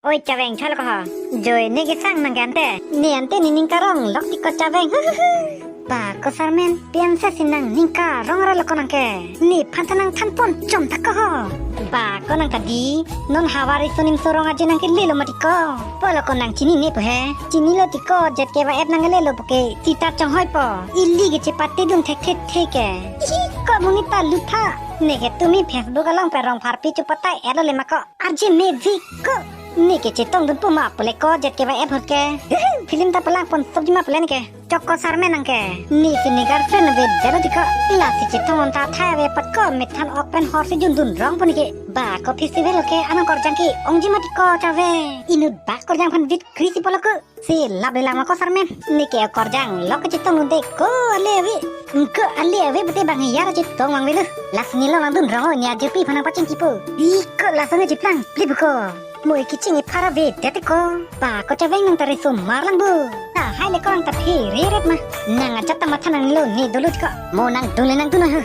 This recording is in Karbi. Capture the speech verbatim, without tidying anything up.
Oi Chaveng, chalo ko ho. Joi ne kesang nang ke ante. Ne ante ne ning karong lok ti ko Chaveng. Ba ko Sarmen, pian se si nang ning karong ra lo ko nang ke. Nephan ta nang thanpon chom ta ko ho. Ba ko nang ta di, non havar riso nimso rong aje nang kelelo mati ko. Pulo ko nang chinine po he. Chinilo ti ko Z K Y F nang kelelo po ke. Sita chonghoi po. Ili ke chepate dun thek thek thek ke. Ihi ko monit ta lutha. Ne ke tumi Facebook along pen rong pharpi chepatai elo le ma ko. Arje me vi ko. Ne ke chetong dun pu ma pule ko Z K Y F ahut ke. Film ta palang pon sobji ma pule ne ke. Chok ko Sarmen nang ke. Ne si ne girlfriend ave jalo ti ko. Lasi chetong on ta thai ave pat ko methan ok pen hor si jun dun rong pu ne ke. Ba ko festival ke anong korjang ke ongji ma ti ko Chaveng. Inut ba korjang phan vit krisi pulo ko. Si lap le lang ma ko Sarmen. Ne ke korjang lok ke chetong dun de ko ale ave. Ko ale ave pute bang ya ra chetong vang velu. Lasi ne lo lang dun rong o ne ajepi phan nang pachingki po. Di ko lason ne chiplang plip ko. Mo iki ching iphara ve tete ko. Ba ko Chaveng nang ta riso mar lang bu. Ta hai le ko nang ta phere ret ma. Nang ajat ta matha nangne lo ne dolo ti ko. Mo nang dun le nang dun na hu.